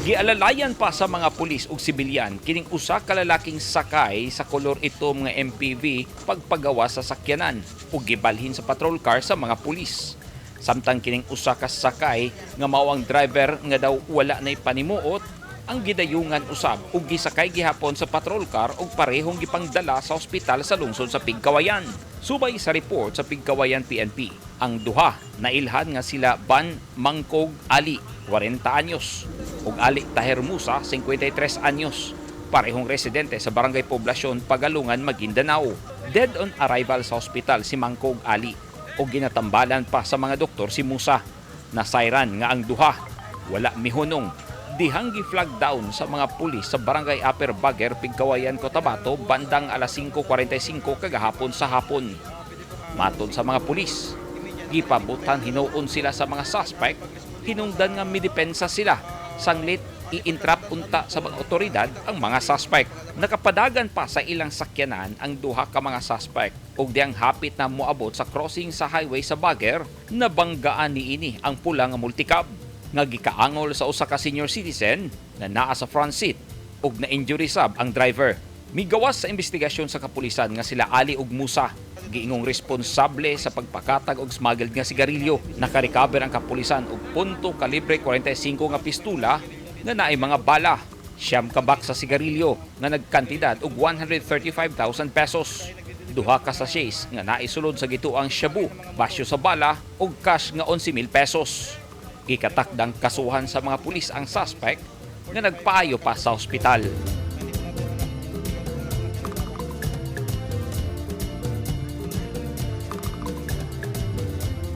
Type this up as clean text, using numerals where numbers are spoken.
Gialalayan pa sa mga pulis ug sibilyan kining usa ka lalaking sakay sa kolor itom nga MPV pagpagawa sa sakyanan ug gibalhin sa patrol car sa mga pulis. Samtang kining usa ka sakay nga mao ang driver nga daw wala nay panimuot ang gidayungan usab ug gisakay gihapon sa patrol car ug parehong gipangdala sa ospital sa lungsod sa Pigkawayan. Subay sa report sa Pigkawayan PNP, ang duha nailhan nga sila Ban Mangkog Ali, 40 anyos, ug Ali Taher Musa, 53 anyos. Parehong residente sa Barangay Poblasyon, Pagalungan, Maguindanao. Dead on arrival sa ospital si Mangkog Ali ug ginatambalan pa sa mga doktor si Musa. Nasayran nga ang duha wala mihunong dihang gi-flag down sa mga pulis sa Barangay Upper Baguer, Pigkawayan, Cotabato bandang alas 5:45 kagahapon sa hapon. Matod sa mga pulis, gipabutan hinuon sila sa mga suspect hinungdan nga midepensa sila sanglit i-entrap unta sa mga otoridad ang mga suspect. Nakapadagan pa sa ilang sakyanan ang duha ka mga suspect ug diyang hapit na moabot sa crossing sa highway sa Baguer, nabanggaan niini ang pula nga multicab nga gikaangol sa usa ka senior citizen na naa sa front seat ug na-injury sab ang driver. Migawas sa investigasyon sa kapulisan nga sila Ali ug Musa giingong responsable sa pagpakatag og smuggled nga sigarilyo. Nakarecover ang kapulisan og punto kalibre 45 nga pistula nga naay mga bala. 9 ka box sa sigarilyo nga nagkantidad og 135,000 pesos. Duha ka sachets nga naisulod sa gituang shabu, basyo sa bala ug cash nga 11,000 pesos. Gikatakdang kasuhan sa mga pulis ang suspect nga nagpaayo pa sa ospital.